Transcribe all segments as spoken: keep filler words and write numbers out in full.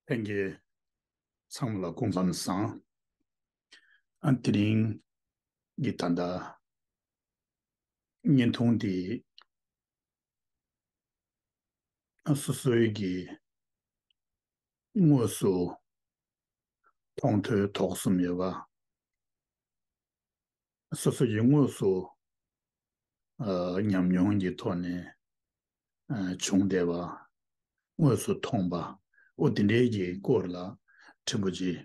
ལྷན་རྒྱས་ཚང་མ་ལ་སྐུ་ཁམས་བཟང་། ཨ་དེ་རིང་གི་ད་ལྟ་བརྙན་ཐུང་འདི་ཨ་སོ་སོའི་གི་དངོས་སུ་མཐོང་ཐོས་དོགས་གསུམ་ཡོད་པ། སོ་སོ་ཡི་དངོས་སུ་ཨ་ཉམས་མྱོང་གི་ཐོག་ནས་ཨ་བྱུང་བསྡད་པ། དངོས་སུ་མཐོང་པ། འོ་དེ་འདྲའི་གི་སྐོར་ལ་ཕྲན་བུ་ཅིག་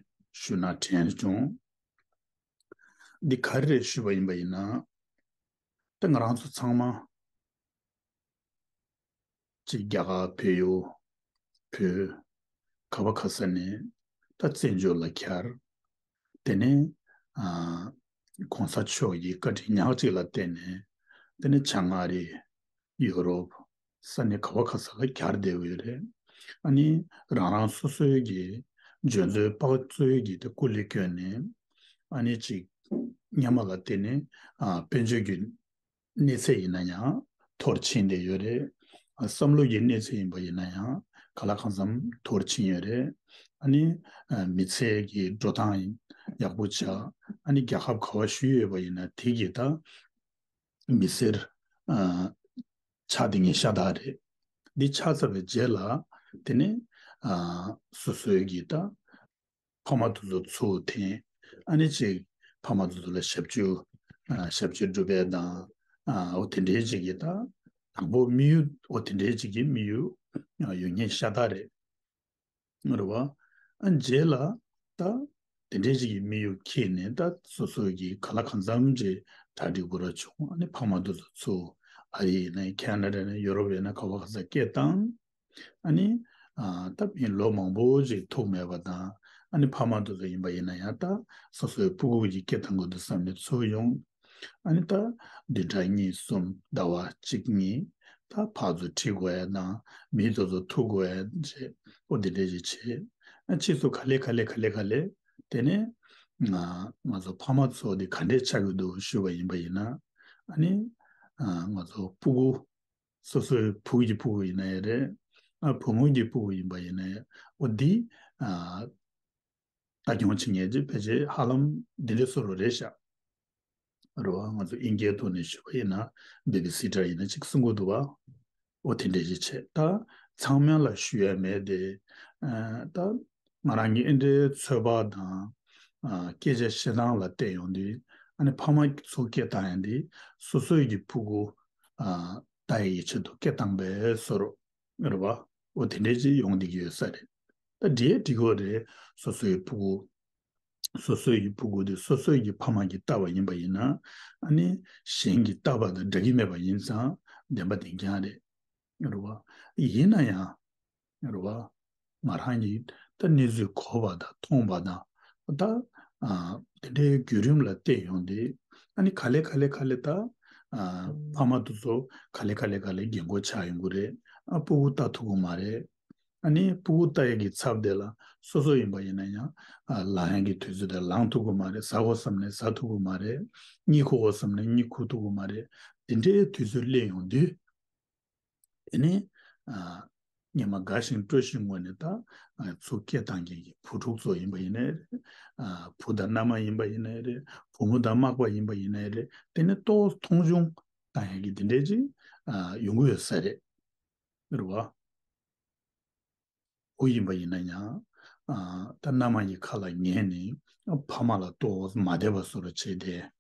ཞུ་ན་དྲན་བྱུང་། འདི་ག་རེ་རེད་ཞུས་པ་ཡིན་པ་ཡིན་ན། ད་ང་རང་ཚོ་ཚང་མ་ཅིག་རྒྱ་གར་བལ་ཡུལ་བོད་ག་བ་ག་ས་ནས་ད་བཙན་བྱོལ་ལ་གྱར། དེ་ནས་ཨ་གོང་ས་མཆོག་གི་བཀའ་དྲིན་ཉག་གཅིག་ལ་བརྟེན་ནས་དེ་ནས་བྱང་ཨ་རི། ཡུ་རོབ། ས་གནས་ག་བ་ག་ས་ལ་གྱར་བསྡད་ཡོད་རེད། ཨ་ནི་རང་རང་སོ་སོའི་གི་འཇོན་ཚོད་དཔག་ཚོད་ཀྱི་དེ་སྐུ་ལས་བསྐྱོན་ནས་ཨ་ནི་ཅིག་སྔོན་མ་ལ་བརྟེན་ནས་ཨ་དཔལ་འབྱོར་གྱི་གནས་ཚད་ཡིན་ན་ཡང་མཐོ་རུ་ཕྱིན་བསྡད་ཡོད་རེད། ཨ་བསམ་བློ་གི་གནས་ཚད་ཡིན་པ་ཡིན་ན་ཡང་གང་ལ་གང་འཚམ་མཐོ་རུ་ཕྱིན་ཡོད་རེད། ཨ་ནི་ཨ་མི་ཚེ་གི་འགྲོ་སྟངས་ཡག་པོ་ཆགས། ཨ་ནི་རྒྱལ་ཁབ་ག་བ་བཞུགས་ཡོད་པ་ཡིན་ན་དེ་གི་ད་མི་སེར་ཨ་ཆགས་བསྡད་མཁན་ཤ་སྟག་རེད། འདི་ཆགས་ཚར་བའི་རྗེས་ལ་དེ་ནས་ཨ་སོ་སོའི་གི་ད་ཕ་མ་དེ་ཚོ་ཚུར་འཐེན། ཨ་ནི་ཅིག་ཕ་མ་དེ་ཚོ་ལ་ཞབས་ཕྱི་ཨ་ཞབས་ཕྱི་སྒྲུབ་པ་དང་ཨ་འོ་དེ་འདྲའི་ཅིག་གི་ད་དང་པོ་དམིགས་ཡུལ་འོ་དེ་འདྲའི་ཅིག་གི་དམིགས་ཡུལ་ཨ་ཡོད་མཁན་ཤ་སྟག་རེད། རེད་བ། ཨ་རྗེས་ལ་ད་དེ་འདྲའི་ཅིག་གི་དམིགས་ཡུལ་འཁྱེར་ནས་ད་སོ་སོའི་གི་ག་ལ་གང་འཚམ་ཅིག་གྲ་སྒྲིག་དགོས་ར་བྱུང་། ཨ་ནི་ཕ་མ་དེ་ཚོ་ཚུར་ཨ་རི་ཡིན་ན་ཁེ་ན་ཌ་ཡིན་ན་ཡུ་རོབ་ཡིན་ན་ག་བ་ག་ས་སྐད་བཏང་། ཨ་ནི་ཨ་ད་མི་ལོ་མང་པོ་ཅིག་ཐུག་མེད་པ་དང་། ཨ་ནི་ཕ་མ་དེ་ཚོ་ཡིན་པ་ཡིན་ན་ཡང་ད་སོ་སོའི་སྤུ་གུ་གི་སྐད་བཏང་དགོས་འདུག་བསམ་ནས་ཚུར་ཡོང་། ཨ་ནི་ད་བདུན་ཕྲག་གཉིས་གསུམ་ཟླ་བ་གཅིག་གཉིས་ད་ཕར་ཚུར་ཁྲིད་དགོས་ཡ་དང་མི་དེ་ཚོ་ཐུག་དགོས་ཡ་བྱས། ཨོ་འདི་འདྲ་ཞིག་བྱས། ཨ་ཕྱིས་སུ་ག་ལེ་ག་ལེ་ག་ལེ་ག་ལེ་དེ་ནས་ང་ང་ཚོ་ཕ་མ་ཚོ་འདི་ག་འདྲས་ཆགས་ཀྱི་འདུག་ཞུས་པ་ཡིན་པ་ཡིན་ན། ཨ་ནི་ཨ་ང་ཚོ་སྤུ་གུ་སོ་སོའི་བུ་གི་སྤུ་གུ་ཡིན་ན་ཡང་རེད། ཨ་བུ་མོ་གི་སྤུ་གུ་ཡིན་པ་ཡིན་ན་ཡང་འོ་འདི་ཨ་ལྟ་སྐྱོང་བྱེད་མཁན་ཅིག་ཕལ་ཆེར་ཧ་ལམ་འདི་འདྲའི་བཟོ་འདྲ་རེད་ཤག་རེད་བ། ང་ཚོ་དབྱིན་སྐད་ཐོག་ནས་ཞུས་པ་ཡིན་ན་བེ་བི་སི་ཊར་ཡིན་ན་ཅིག་གསུང་གི་འདུག་བ། འོ་དེ་འདྲ་ཞིག་བྱས། ད་ཚང་མ་ལ་ཞུ་ཡ་མེད་དེ། ཨ་ད་ང་རང་གི་ཨེ་འདྲའི་ཚོད་དཔག་དང་ཨ་སྐད་ཆ་བཤད་སྟངས་ལ་བལྟས་ཡོང་དུས། ཨ་ནི་ཕ་མ་ཚོ་སྐད་བཏང་ཡ་འདི་སོ་སོའི་གི་སྤུ་གུ་ཨ་ལྟ་ཡའི་ཆེད་དུ་སྐད་བཏང་པའི་བཟོ་འདྲ་རེད་བ། འོ་དེ་འདྲ་ཅིག་ཡོང་བསྡད་ཀྱི་ཡོད་ས་རེད། ད་འགྲིག་འགྲིག་གི་རེད། སོ་སོའི་སྤུ་གུ་སོ་སོའི་གི་སྤུ་གུ་དེ་སོ་སོའི་གི་ཕ་མ་གིས་བལྟས་པ་ཡིན་པ་ཡིན་ན། ཨ་ནི་གཞན་གྱིས་བལྟས་པ་དང་འདྲ་གི་མེད་པ་ཡིན་ཙང་བདེན་པ་བདེན་རྐྱང་རེད། རེད་བ། ཡིན་ན་ཡང་རེད་བ། ང་རང་གིས་ད་གནས་ཚུལ་གོ་བ་དང་མཐོང་བ་དང་ད་ཨ་དེ་འདྲའི་བརྒྱུད་རིམ་ལ་བལྟས་ཡོང་དུས། ཨ་ནི་ག་ལེ་ག་ལེ་ག་ལེ་ད་ཨ་ཕ་མ་དེ་ཚོ་ག་ལེ་ག་ལེ་ག་ལེ་རྒན་གོག་ཆགས་ཡོང་གི་རེད། ཨ་སྤུ་གུ་ལྟ་ཐུབ་ཀྱི་མ་རེད། ཨ་ནི་སྤུ་གུ་ལྟ་ཡག་གི་ཚབ་དེ་ལ་སོ་སོ་ཡིན་པ་ཡིན་ན་ཡང་ཨ་ལངས་ཡག་གི་དུས་ཚོད་དེ་ལངས་ཐུབ་ཀྱི་མ་རེད། ཟ་དགོས་བསམ་ནས་ཟ་ཐུབ་ཀྱི་མ་རེད། གཉིད་ཁུག་དགོས་བསམ་ནས་གཉིད་ཁུག་ཐུབ་ཀྱི་མ་རེད། དེ་འདྲའི་དུས་ཚོད་སླེབས་ཡོང་དུས། དེ་ནས་ཨ་སྔོན་མ་དགའ་ཞིང་སྤྲོ་ཞིང་ངོ་ནས་ད་ཨ་ཚུར་སྐད་བཏང་མཁན་གྱི་བུ་ཕྲུག་ཚོ་ཡིན་པ་ཡིན་ནའི་རེད། ཨ་བུ་དང་མནའ་མ་ཡིན་པ་ཡིན་ནའི་རེད། བུ་མོ་དང་མག་པ་ཡིན་པ་ཡིན་ནའི་རེད། དེ་ནས་ཏོག་ཙམ་མཐོང་ཆུང་བཏང་ཡག་གི་དེ་འདྲའི་ཅིག་ཨ་ཡོང་གི་ཡོད་ས་རེད། རེད་བ། བུ་ཡིན་པ་ཡིན་ན་ཡང་ཨ་ད་མནའ་མ་ཡི་ཁ་ལ་ཉན་ནས་ཕ་མ་ལ་ཏོག་ཙམ་མ་བདེ་བ་བཟོ་འདྲ་བྱས་ཏེ།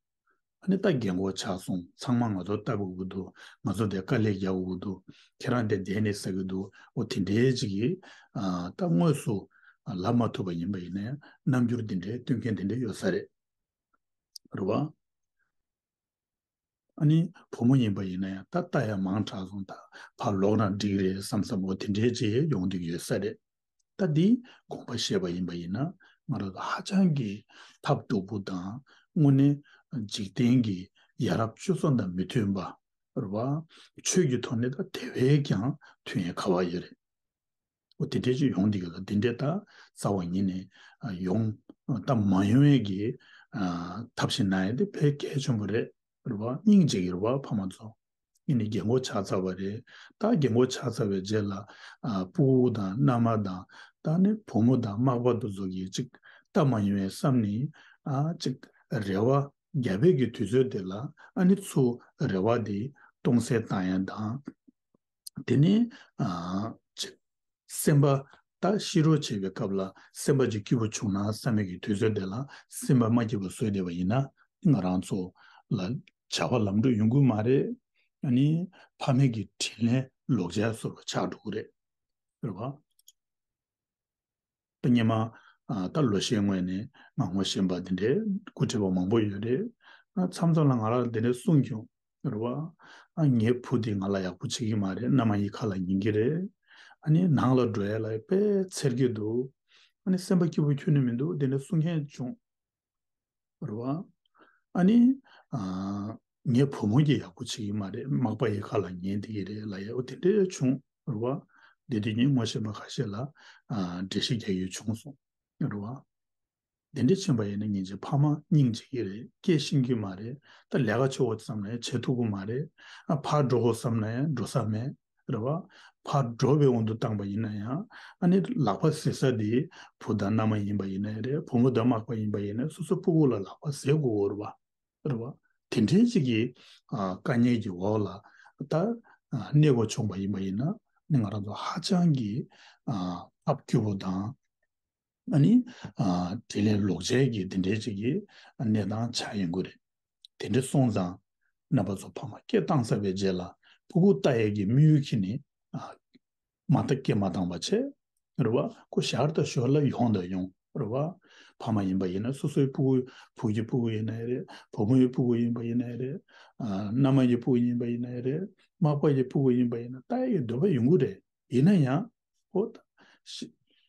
ཨ་ནི་ད་རྒན་གོག་ཆགས་སོང་། ཚང་མ་ང་ཚོ་ལྟ་དགོས་ཀྱི་འདུག་ང་ཚོ་དེ་དཀའ་ལས་རྒྱག་དགོས་ཀྱི་འདུག་ཁྱེད་རང་དེ་བསྡད་ནས་ཟ་གི་འདུག་འོ་དེ་འདྲའི་ཅིག་གིས་ཨ་ད་དངོས་སུ་ལབ་མ་ཐུབ་པ་ཡིན་པ་ཡིན་ནའི་རྣམ་འགྱུར་དེ་འདྲའི་སྟོན་མཁན་དེ་འདྲ་ཡོད་ས་རེད། རེད་བ། ཨ་ནི་བུ་མོ་ཡིན་པ་ཡིན་ན་ཡང་ད་ལྟ་ཡང་མང་དྲགས་སོང་། ད་ཕར་ལོག་ན་འགྲིག་རེད་བསམ་བསམ་འོ་དེ་འདྲའི་ཅིག་ཡོང་གི་ཡོད་ས་རེད། ད་འདི་དགོངས་པ་བཞེས་པ་ཡིན་པ་ཡིན་ན་ང་རང་ཚོ་ཧ་ཅང་གི་ཐབས་སྡུག་པོ་དང་དངོས་གནས་འཇིག་རྟེན་གྱི་ཡ་རབས་སྤྱོད་བཟང་དང་མི་མཐུན་པ་རེད་བ། ཆོས་ཀྱི་ཐོག་ནས་ད་དེ་བས་ཀྱང་མཐུན་ཡ་ག་བ་ཡོད་རེད། འོ་དེ་འདྲས་ཅིག་ཡོང་འདི་ག་ལ་འདི་འདྲས་ད་རྩ་བ་ཉིད་ནས་ཨ་ཡོང་ད་མ་ཡོང་ཡས་ཀྱི་ཨ་ཐབས་ཤེས་གནང་ཡས་དེ་དཔེ་གལ་ཆེན་པོ་རེད། རེད་བ། སྙིང་རྗེ་གི་རེད་བ། ཕ་མ་ཚོ་ཨ་ནི་རྒན་གོག་ཆགས་ཚར་བ་རེད། ད་རྒན་གོག་ཆགས་ཚར་བའི་རྗེས་ལ་ཨ་སྤུ་གུ་དང་མནའ་མ་དང་ ད་ནི་བུ་མོ་དང་མག་པ་དེ་ཚོ་གིས་ཅིག་སྟབས་མ་ཡིན་པའི་བསམ་ནས་ཨ་ཅིག་རེ་བ་རྒྱབ་པའི་གི་དུས་ཚོད་དེ་ལ་ཨ་ནི་ཚུར་རེ་བ་དེ་སྟོང་ཟད་བཏང་ཡ་དང་། དེ་ནས་ཨ་ཅིག་སེམས་པ་ད་ཤི་རོགས་བྱེད་པའི་སྐབས་ལ་སེམས་པ་ཅིག་སྐྱིད་པོ་བྱུང་ན་བསམ་པའི་གི་དུས་ཚོད་དེ་ལ་སེམས་པ་མ་སྐྱིད་པོ་བཟོས་བསྡད་པ་ཡིན་ན་ང་རང་ཚོ་ལ་བྱ་བ་ལམ་འགྲོ་ཡོང་གི་མ་རེད། ཨ་ནི་ཕ་མའི་གི་དྲིན་ལན་ལོག་འཇལ་བཟོ་འདྲ་ཆགས་འགྲོ་གི་རེད། རེད་བ། ད་སྔོན་མ་ཨ་ད་ལོ་ཤས་སྔོན་ནས་ང་ངོ་ཤེས་པ་དེ་འདྲའི་སྐུ་བགྲེས་པ་མང་པོ་ཡོད་རེད། ཨ་མཚམས་མཚམས་ལ་ང་རང་ལ་དེ་འདྲའི་གསུངས་བྱུང་། རེད་བ། ཨ་ངའི་བུ་དེ་ང་ལ་ཡག་པོ་བྱེད་ཀྱི་མ་རེད། མནའ་མ་ཡི་ཁ་ལ་ཉན་གྱི་རེད། ཨ་ནི་ནང་ལ་འགྲོ་ཡ་ལ་དཔེ་འཚེར་གྱི་འདུག་ཨ་ནི་སེམས་པ་སྐྱིད་པོ་ཁྱོན་ནས་མི་འདུག་དེ་འདྲ་གསུང་མཁན་བྱུང་། རེད་བ། ཨ་ནི། ཨ། ངའི་བུ་མོ་གིས་ཡག་པོ་བྱེད་ཀྱི་མ་རེད། མག་པ་ཡི་ཁ་ལ་ཉན་བསྡད་ཀྱི་རེད་ལབ་ཡ་འོ་དེ་འདྲ་བྱུང་། རེད་བ། དེ་དུས་ངས་ངོ་ཤེས་པ་ཁ་ཤས་ལ། ཨ། འགྲེལ་བཤད་རྒྱག་ཡ་བྱུང་སོང་། རེད་བ། དེ་འདྲ་ཕྱིན་པ་ཡིན་ན་ཉིན་གཅིག་ཕ་མ་སྙིང་རྗེ་གི་རེད། སྐད་ཤེས་ཀྱི་མ་རེད། ད་ལས་ཀ་བྱེད་དགོས་བསམ་ན་ཡང་བྱེད་ཐུབ་ཀྱི་མ་རེད། ཨ་ཕར་འགྲོ་དགོས་བསམ་ན་ཡང་འགྲོ་ས་མེད། རེད་བ། ཕར་འགྲོ་བའི་དབང་དུ་བཏང་པ་ཡིན་ན་ཡང་ཨ་ནི་ལག་པ་བཟེད་ས་དེ་བུ་དང་མནའ་མ་ཡིན་པ་ཡིན་ན་རེད། བུ་མོ་དང་མག་པ་ཡིན་པ་ཡིན་ན་སོ་སོ་སྤུ་གུ་ལ་ལག་པ་བཟེད་དགོས་རེད་བ། རེད་བ། དེ་འདྲའི་ཅིག་གི་ཨ་དཀའ་ངལ་གྱི་འོག་ལ་ད་ཨ་གནས་དགོས་བྱུང་པ་ཡིན་པ་ཡིན་ན་ནི་ང་རང་ཚོ་ཧ་ཅང་གི་ཨ་ཐབས་སྐྱོ་པོ་དང་། ཨ་ནི། ཨ། དྲིན་ལན་ལོག་འཇལ་གྱི་དེ་འདྲའི་ཅིག་གི་གནས་སྟངས་ཆགས་ཡོང་གི་རེད། དེ་འདྲ་སོང་ཙང་། རྣམ་པ་ཚོ་ཕ་མ་སྐད་བཏང་ཚར་བའི་རྗེས་ལ་སྤུ་གུ་ལྟ་ཡས་ཀྱི་དམིགས་ཡུལ་གྱིས་ནི། ཨ། མ་ལྟ་སྐད་མ་བཏང་བ་བྱས། རེད་བ། ཁོ་ཞར་དང་ཞོར་ལ་ཡོང་དང་ཡོང་། རེད་བ། ཕ་མ་ཡིན་པ་ཡིན་ན་སོ་སོའི་སྤུ་གུ། བུ་གི་སྤུ་གུ་ཡིན་ན་ཡང་རེད། བུ་མོ་ཡི་སྤུ་གུ་ཡིན་པ་ཡིན་ན་ཡང་རེད། ཨ། མནའ་མ་ཡི་སྤུ་གུ་ཡིན་པ་ཡིན་ན་ཡང་རེད། མག་པ་ཡི་སྤུ་གུ་ཡིན་པ་ཡིན་ན་ལྟ་ཡས་ཀྱི་འདོད་པ་ཡོང་གི་རེད། ཡིན་ན་ཡང་། ཨོ།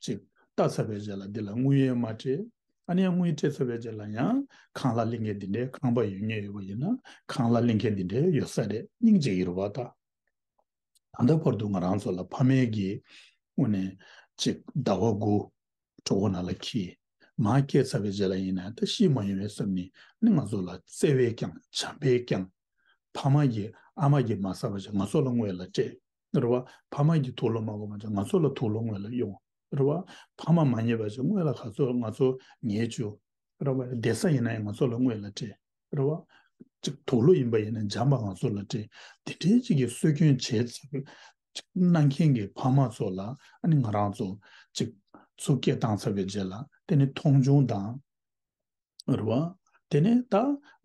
ཅིག་ལྟ་ཚར་བའི་རྗེས་ལ་འདི་ལ་དངུལ་ཡོད་མ་སྤྲད། ཨ་ནི་ཡང་དངུལ་སྤྲད་ཚར་བའི་རྗེས་ལ་ཡང་ཁང་གླ་ལེན་མཁན་འདི་འདྲའི། ཁང་པ་ཡོད་མཁན་ཡོད་པ་ཡིན་ན་ཁང་གླ་ལེན་མཁན་འདི་འདྲའི་ཡོད་ས་རེད། སྙིང་རྗེ་ཡོད་རེད་བ་ད། ད་ལྟ་བར་དུ་ང་རང་ཚོ་ལ་ཕ་མའི་གི་དངོས་གནས་ཅིག་ཟླ་བ་དགུ་གྲོད་ཁོག་ནང་ལ་འཁྱེར། མར་སྐྱེས་ཚར་བའི་རྗེས་ལ་ཡིན་ན་ད་ཤི་མ་ཡོང་བའི་བསམ་ནས་ནི་ང་ཚོ་ལ་བརྩེ་བས་ཀྱང་བྱམས་པས་ཀྱང་། ཕ་མ་གིས་ཨ་མ་གིས་མ་ཟ་བ་ཞིག་ང་ཚོ་ལ་དངུལ་ལ་སྤྲད། རེད་བ། ཕ་མ་གིས་དུག་ལོག་མ་དགོས་པ་ཅིག་ང་ཚོ་ལ་དུག་ལོག་དངུལ་ལ་གཡོང་། རེད་བ། ཕ་མ་མ་ཉལ་བ་ཅིག་དངུལ་ལ་ག་ཚོད་ང་ཚོ་ཉལ་བཅུག། རེད་བ། བསྡད་ས་ཡིན་ན་ཡང་ང་ཚོ་ལ་དངུལ་ལ་སྤྲད། རེད་བ། ཅིག་དུག་ལོག་ཡིན་པ་ཡིན་ན་འཇམ་པ་ང་ཚོ་ལ་སྤྲད། དེ་འདྲའི་ཅིག་གི་སྲོལ་རྒྱུན་བྱས་ཚར་བའི་ཅིག་གནང་མཁན་གྱི་ཕ་མ་ཚོ་ལ་ཨ་ནི་ང་རང་ཚོ་ཅིག་ཚུར་སྐད་བཏང་ཚར་བའི་རྗེས་ལ་དེ་ནི་མཐོང་ཆུང་དང་། རེད་བ། དེ་ནས་ད་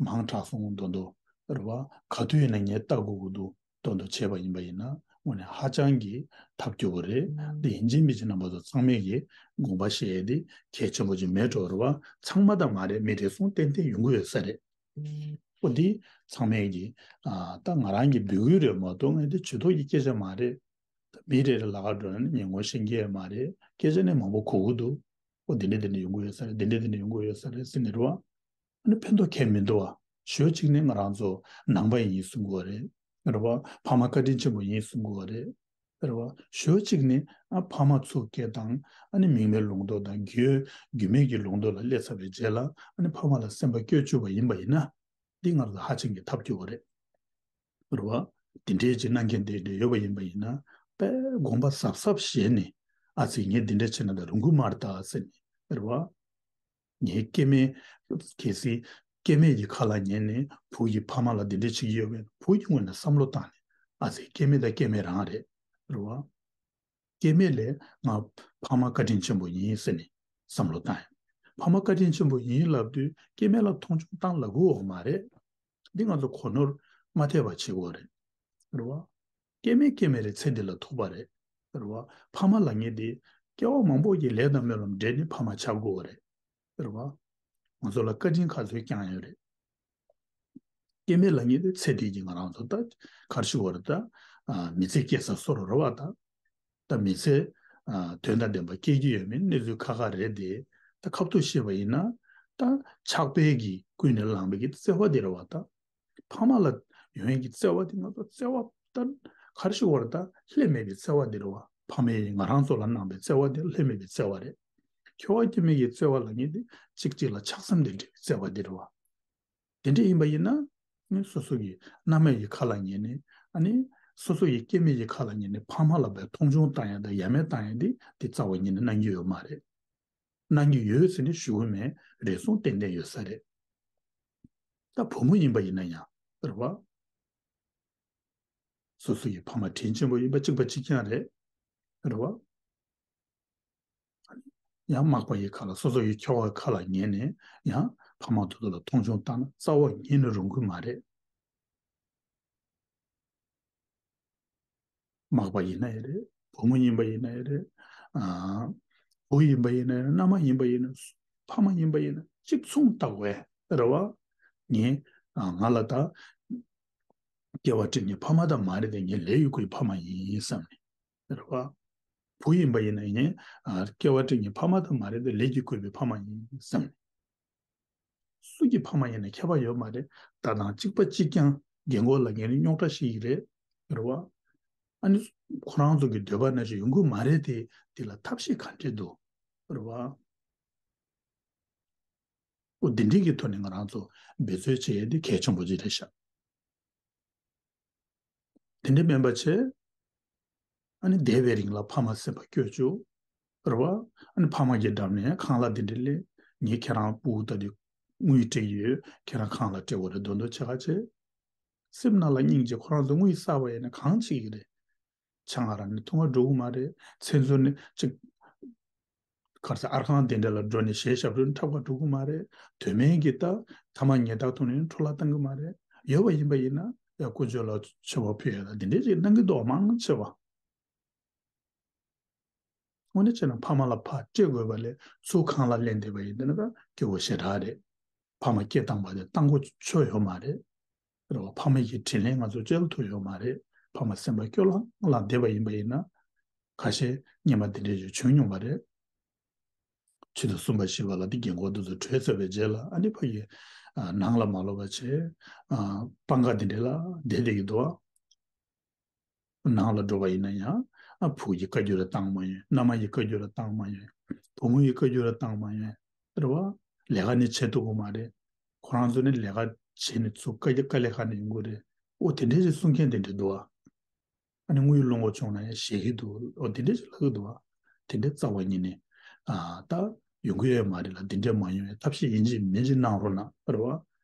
མང་དྲགས་སོང་མདོག་མདོག། རེད་བ། ག་དུས་ཡིན་ན་ངས་ལྟ་དགོས་ཀྱི་འདུག་མདོག་མདོག་བྱས་པ་ཡིན་པ་ཡིན་ན་དངོས་གནས་ཧ་ཅང་གི་ཐབས་སྐྱོ་པོ་རེད། འདི་ཡིན་གཅིག་མིན་གཅིག་རྣམ་པ་ཚོ་ཚང་མས་ཀྱི་དགོངས་པ་བཞེས་ཡས་འདི་གལ་ཆེན་པོ་ཅིག་མེད་འགྲོ། རེད་བ། ཚང་མ་ད་མ་རེད། མི་རེ་ཟུང་ཏན་ཏན་ཡོང་གི་ཡོད་ས་རེད། འོ་འདི་ཚང་མས་ཀྱི་ཨ་ད་ང་རང་གི་འབོད་སྐུལ་རེད་མ་གཏོགས་ངས་འདི་ཇུས་གཏོགས་ཀྱི་སྐད་ཆ་མ་རེད། ད་མི་རེ་རེ་ལ་ག་འགྲོ་ན་ཉན་ངོ་ཤེས་ཀྱི་ཡོད་མ་རེད། སྐད་ཆ་ནི་མང་པོ་གོ་གི་འདུག་ཨོ་དེ་འདྲ་དེ་འདྲ་ཡོང་གི་ཡོད་ས་རེད། དེ་འདྲ་དེ་འདྲ་ཡོང་གི་ཡོད་ས་རེད་ཟེར་ནས་རེད་བ། ཨ་ནི་ཕན་ཐོགས་གང་ཡང་མི་འདུག་བ། ཞོལ་གཅིག་ནས་ང་རང་ཚོ་ནང་པ་ཡིན་གསུང་གི་ཡོད་རེད། རེད་བ། ཕ་མ་བཀའ་དྲིན་ཆེན་པོ་ཡིན་གསུང་གི་ཡོད་རེད། རེད་བ། ཞོལ་གཅིག་ནས་ཨ་ཕ་མ་ཚུར་སྐད་བཏང་། ཨ་ནི་མིག་མའི་ལུང་རྟོགས་དང་རྒྱུས་རྒྱུས་མེད་ཀྱི་ལུང་རྟོགས་ལ་སླེབས་ཚར་བའི་རྗེས་ལ་ཨ་ནི་ཕ་མ་ལ་སེམས་པ་སྐྱོ་བཅུག་པ་ཡིན་པ་ཡིན་ན། འདི་ང་ཚོ་ཧ་ཅང་གི་ཐབས་སྐྱོ་བོ་རེད། རེད་བ། དེ་འདྲའི་ཅིག་གནང་མཁན་དེ་འདྲ་ཡོད་པ་ཡིན་པ་ཡིན་ན། དཔེ་དགོངས་པ་གཟབ་གཟབ་བཞེས་ནས། ཨ་ཙི་ངས་འདི་འདྲ་བྱས་ན་ད་རུང་གི་མ་རེད་ད་ཟེར་ནས། རེད་བ། ངའི་སྐྱེ་དམན། གལ་སྲིད་སྐྱེ་དམན་གྱི་ཁ་ལ་ཉན་ནས་བུ་ཡིས་ཕ་མ་ལ་འདི་འདྲ་བྱེད་ཀྱི་ཡོད་པས་བུ་ཡི་ངོས་ནས་བསམ་བློ་བཏང་ནས། ཨ་ཙི་སྐྱེ་དམན་ད་སྐྱེ་དམན་རང་རེད། རེད་བ། སྐྱེ་དམན་ལས་ང་ཕ་མ་བཀའ་དྲིན་ཆེན་པོ་ཡིན་ཟེར་ནས་བསམ་བློ་བཏང་ཡོད། ཕ་མ་བཀའ་དྲིན་ཆེན་པོ་ཡིན་ལབ་དུས་སྐྱེ་དམན་ལ་མཐོང་ཆུང་བཏང་ལབ་དགོས་ཡོད་མ་རེད། འདི་ང་ཚོ་གོ་ནོར་མ་ཐེབས་པ་བྱེད་དགོས་རེད། རེད་བ། སྐྱེ་དམན་སྐྱེ་དམན་རེད། ཚེ་འདི་ལ་ཐུག་པ་རེད། རེད་བ། ཕ་མ་ལབ་མཁན་དེ་སྐྱེ་བ་མང་པོ་ཞིག་ལས་དང་སྨོན་ལམ་འབྲེལ་ནས་ཕ་མ་ཆགས་དགོས་རེད། རེད་བ། ང་ཚོ་ལ་བཀའ་དྲིན་ག་ཚོད་བསྐྱངས་ཡོད་རེད། སྐྱེ་དམན་ལབ་མཁན་དེ་ཚེ་འདི་གི་ང་རང་ཚོ་ད་ག་རེ་ཞུ་དགོས་རེད་ད། ཨ། མི་ཚེ་སྐྱེལ་ས་བཟོ་འདྲ་རེད་བ་ད། ད་མི་ཚེ། ཨ། དོན་དང་ལྡན་པ་སྐྱེལ་གྱི་ཡོད་མེད་གནས་ཚུལ་ཁག་ཁག་རེད་དེ། ད་ཁ་ཐུག་བཤད་པ་ཡིན་ན། ད་ཕྱག་དཔེ་གིས་ཀུན་ནས་བསླངས་པའི་གི་བརྩེ་བ་དེ་རེད་བ་ད། ཕ་མ་ལ་ཡོང་ཡས་ཀྱི་བརྩེ་བ་དེ་ང་ཚོ་བརྩེ་བ་ད་ག་རེ་ཞུ་དགོས་རེད་ད། ལྷད་མེད་པའི་བརྩེ་བ་དེ་རེད་བ། ཕ་མས་ང་རང་ཚོ་ལ་གནང་པའི་བརྩེ་བ་དེ་ལྷད་མེད་པའི་བརྩེ་བ་རེད། ཁྱོ་ག་སྐྱེ་དམན་གྱི་བརྩེ་བ་ལབ་མཁན་དེ་གཅིག་གཅིག་ལ་ཆགས་སེམས་དང་འབྲེལ་བའི་བརྩེ་བ་དེ་རེད་བ། དེ་འདྲ་ཡིན་པ་ཡིན་ན། ནི་སོ་སོ་གི་མནའ་མ་ཡི་ཁ་ལ་ཉན་ནས་ཨ་ནི་ སོ་སོ་ཡི་སྐྱེ་དམན་གྱི་ཁ་ལ་ཉན་ནས་ཕ་མ་ལ་བས་མཐོང་ཆུང་བཏང་ཡ་དང་ཡ་མེད་བཏང་ཡ་དེ་དེ་རྩ་བ་ཉིད་ནས་གནང་གི་ཡོད་མ་རེད། གནང་གི་ཡོད་ཟེར་ནས་ཞུ་གི་མེད། རེ་ཟུང་ཏན་ཏན་ཡོད་ས་རེད། ད་བུ་མོ་ཡིན་པ་ཡིན་ན་ཡང་རེད་བ། སོ་སོ་ཡི་ཕ་མ་དྲིན་ཆེན་པོ་ཡིན་པ་གཅིག་པ་གཅིག་རྐྱང་རེད། རེད་བ། ཡང་མག་པ་ཡི་ཁ་ལ་སོ་སོ་ཡི་ཁྱོ་གའི་ཁ་ལ་ཉན་ནས་ཡང་ཕ་མ་དེ་ཚོ་ལ་མཐོང་ཆུང་བཏང་ན་རྩ་བ་ཉིད་ནས་རུང་གི་མ་རེད། མག་པ་ཡིན་ན་ཡང་རེད། བུ་མོ་ཡིན་པ་ཡིན་ན་ཡང་རེད། ཨ། བུ་ཡིན་པ་ཡིན་ན་ཡང་རེད། མནའ་མ་ཡིན་པ་ཡིན་ན། ཕ་མ་ཡིན་པ་ཡིན་ན་གཅིག་མཚུངས་ལྟ་བས་རེད་བ། ངས་ཨ་ང་ལ་ད་སྐྱེ་བ་སྤྲད་མཁན་ཕ་མ་ད་མ་རེད་དེ། ངའི་ལས་ཡོད་རྒུའི་ཕ་མ་ཡིན་བསམ་ནས་རེད་བ། བུ་ཡིན་པ་ཡིན་ན་ཡང་ཨ་སྐྱེ་བ་སྤྲད་མཁན་ཕ་མ་ད་མ་རེད་དེ། ལས་ཀྱིས་བསྐོས་པའི་ཕ་མ་ཡིན་བསམ་ནས། སུ་གི་ཕ་མ་ཡིན་ན་ཁྱད་པར་ཡོད་མ་རེད། ད་དང་གཅིག་པ་གཅིག་རྐྱང་། རྒན་གོག་ལ་རྒན་རིགས་རྙོག་དྲ་ཞིག་རེད། རེད་བ། ཨ་ནི་ཁོ་རང་ཚོ་གི་འདོད་པ་ནང་བཞིན་ཡོང་གི་མ་རེད་དེ། དེ་ལ་ཐབས་ཤེས་ག་འདྲས་འདུག་རེད་བ། འོ་འདི་འདྲས་ཀྱི་ཐོག་ནས་ང་རང་ཚོ་འབད་རྩོལ་བྱེད་ཡས་དེ་གལ་ཆེན་པོ་ཅིག་རེད་ཤག་དེ་འདྲ་མིན་པ་བྱས། ཨ་ནི་འདས་པའི་རིང་ལ་ཕ་མ་སེམས་པ་སྐྱོ་བཅུག་རེད་བ། ཨ་ནི་ཕ་མ་གི་འགྲམ་ནས་ཁང་གླ་དེ་འདྲ་ལེན། ངས་ཁྱེད་རང་སྤུ་གུ་ད་དེ་དངུལ་སྤྲད་ཀྱི་ཡོད། ཁྱེད་རང་ཁང་གླ་སྤྲད་དགོས་རེད། མདོག་མདོག་བྱེད་ག་བྱེད། སེམས་ནང་ལ་སྙིང་རྗེ། ཁོ་རང་ཚོ་དངུལ་བསགས་པ་ཡིན་ན་གང་བྱེད་ཀྱི་རེད། ཆང་རག་ནས་འཐུང་ག་འགྲོ་གི་མ་རེད། ཚོང་ཟོག་ནས་ཅིག་གར་ས་ཨར་ཁང་དེ་འདྲ་ལ་འགྲོ་ནས་གཞས་ཞབས་བྲོ་འཁྲབ་ག་འགྲོ་གི་མ་རེད། དོན་མེད་ཀྱི་ད་ཐ་མག་ཉལ་ཐ་འཐུང་ནས་འཕྲོ་བརླག་བཏང་གི་མ་རེད། ཡོད་པ་ཡིན་པ་ཡིན་ན་ཡ་དཀོན་མཆོག་ལ་མཆོད་པ་ཕུལ་ཡ་ལ་འདི་འདྲས་ཅིག་གནང་གི་འདུག་མང་ཆེ་བ། དངོས་གནས་བྱས་ན་ཕ་མ་ལ་ཕར་སྤྲད་དགོས་པ་ལས་ཚུར་ཁང་གླ་ལེན་བསྡད་པ་ཡིན་ན་ད་སྐྱོ་བོ་ཞེ་དྲག་རེད། ཕ་མ་སྐྱེ་བཏང་བ་དེ་བཏང་དགོས་ཆོ་ཡོད་མ་རེད། རེད་བ། ཕ་མ་གི་དྲིན་ལན་ང་ཚོ་འཇལ་ཐུབ་ཡོད་མ་རེད། ཕ་མ་སེམས་པ་སྐྱོ་ལང་ལང་བསྡད་པ་ཡིན་པ་ཡིན་ན། ཁ་ཤས་སྔོན་མ་དེ་འདྲས་ཅིག་བྱུང་མྱོང་བ་རེད། ཆེད་དུ་གསུམ་པ་བཞི་པ་ལ་དེ་རྒན་གོག་དེ་ཚོ་གྲོལ་ཚར་བའི་རྗེས་ལ། ཨ་ནི་ཕ་གི་ཨ་ནང་ལ་མ་ལོག་པ་བྱས། ཨ་སྤང་ཁ་དེ་འདྲས་ལ་བསྡད་བསྡད་ཀྱི་འདུག་བ། ནང་ལ་འགྲོ་བ་ཡིན་ན་ཡང་ཨ་བུ་ཡི་བཀའ་འགྱུར་ལ་བཏང་མ་ཡོང་། མནའ་མ་ཡི་བཀའ་འགྱུར་ལ་བཏང་མ་ཡོང་། བུ་མོ་ཡི་བཀའ་འགྱུར་ལ་བཏང་མ་ཡོང་། རེད་བ། ལས་ཀ་ནི་བྱེད་ཐུབ་ཀྱི་མ་རེད། ཁོ་རང་ཚོ་ནི་ལས་ཀ་བྱས་ནས་ཚུར་དཀའ་དཀའ་ལས་ཁག་ནས་ཡོང་གི་རེད། ཨོ་དེ་འདྲས་ཅིག་གསུང་མཁན་དེ་འདྲས་འདུག་བ། ཨ་ནི་དངུལ་སློང་དགོས་བྱུང་ན་ཡང་བཞེས་ཀྱི་འདུག་ཨོ་དེ་འདྲས་ཅིག་ལབ་ཀྱི་འདུག་བ། དེ་འདྲས་རྩ་བ་ཉིད་ནས་ཨ་ད་ཡོང་གི་ཡོད་མ་རེད་ལ། དེ་འདྲས་མ་ཡོང་བའི་ཐབས་ཤེས་ཡིན་གཅིག་མིན་གཅིག་གནང་རོགས་གནང་། རེད་བ།